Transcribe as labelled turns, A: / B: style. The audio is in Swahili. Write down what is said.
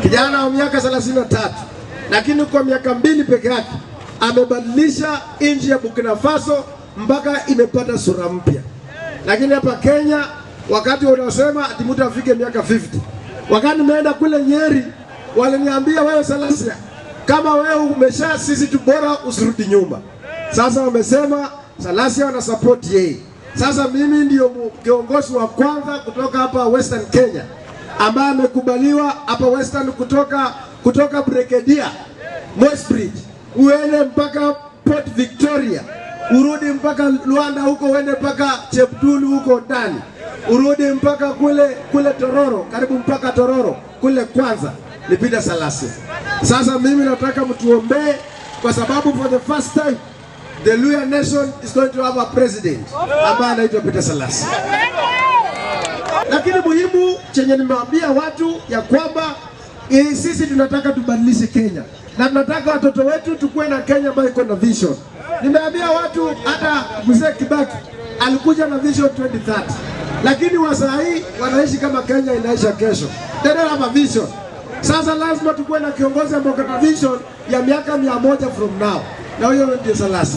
A: Kijana wa miaka 33, lakini kwa miaka 2 peke yake amebadilisha nchi ya Burkina Faso mpaka imepata sura mpya. Lakini hapa Kenya wakati unasema ati mtu afike miaka 50. Wakati nimeenda kule Nyeri waliniambia, wewe Salasya, kama wewe umesha sisi tu bora usirudi nyuma. Sasa wamesema Salasya wana support yeye. Sasa mimi ndio kiongozi wa kwanza kutoka hapa Western Kenya ambaye amekubaliwa hapa Western kutoka Brigadier Bridge uende mpaka Port Victoria, urudi mpaka Luanda huko, uende mpaka Cheptulu huko ndani, urudi mpaka kule kule Tororo, karibu mpaka Tororo kule kwanza ni Peter Salasya. Sasa mimi nataka mtuombee kwa sababu for the first time the Luhya nation is going to have a president ambaye anaitwa Peter Salasya. Lakini muhimu chenye nimewaambia watu ya kwamba sisi tunataka tubadilishe Kenya na tunataka watoto wetu tukuwe na Kenya ambayo iko na vision. Nimeambia watu hata mzee Kibaki alikuja na vision 2030, lakini wa saa hii wanaishi kama Kenya inaisha kesho. They don't have a vision. Sasa lazima tukuwe na kiongozi ambaye na vision ya miaka 100 from now, na huyo ndio Salasya.